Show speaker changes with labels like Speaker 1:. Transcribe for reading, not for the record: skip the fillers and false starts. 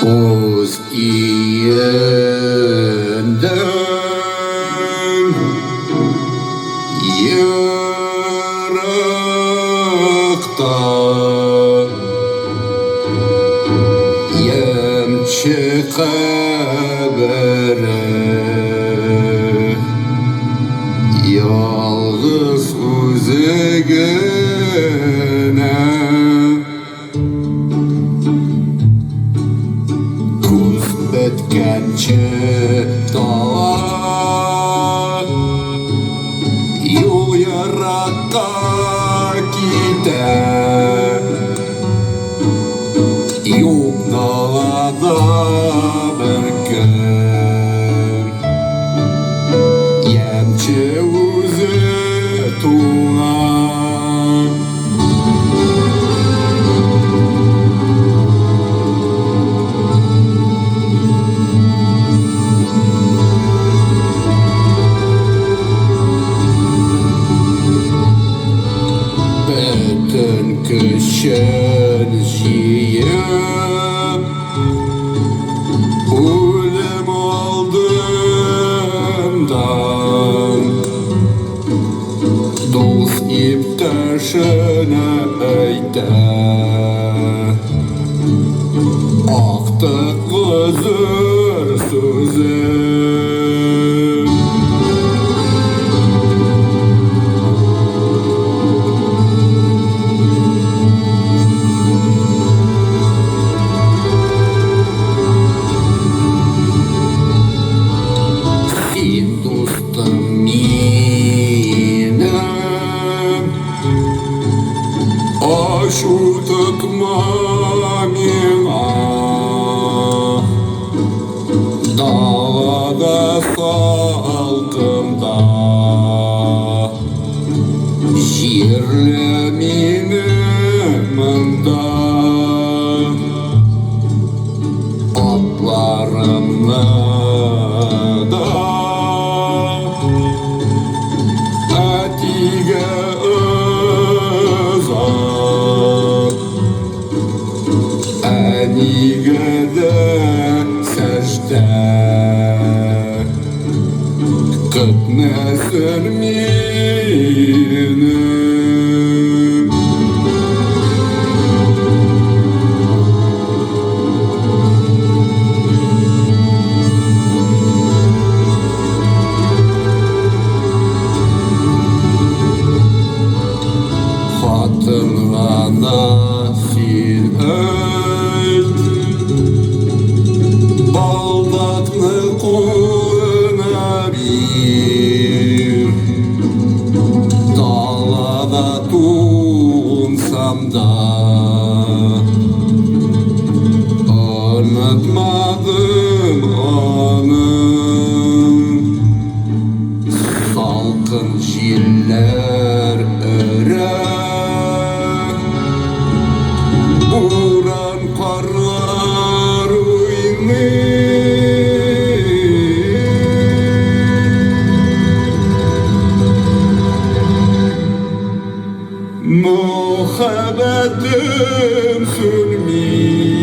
Speaker 1: Үз өендән еракта Ямчы кабере Ялгыз үзе генә. Күз беткәнче дала, юл еракка китә. Юк далада беркем, Ямчы үзе туңа. Бөтен көчен җыеп, үлем алдыннан Дус иптәшенә әйтә. Актык гозер сүзе. Син, дустым минем, ачу тотма миңа. Далада салкында җирле мине монда. Атларымны да әтигә озат, әнигә дә сәҗдә көтмәсен мине. Хатынга да син әйт, Балдакны кулына бир. Далада туңсам да, Онытмадым аны. Салкын җилләр өрә, Буран карлар уйный. Мөхәббәтем сүнми.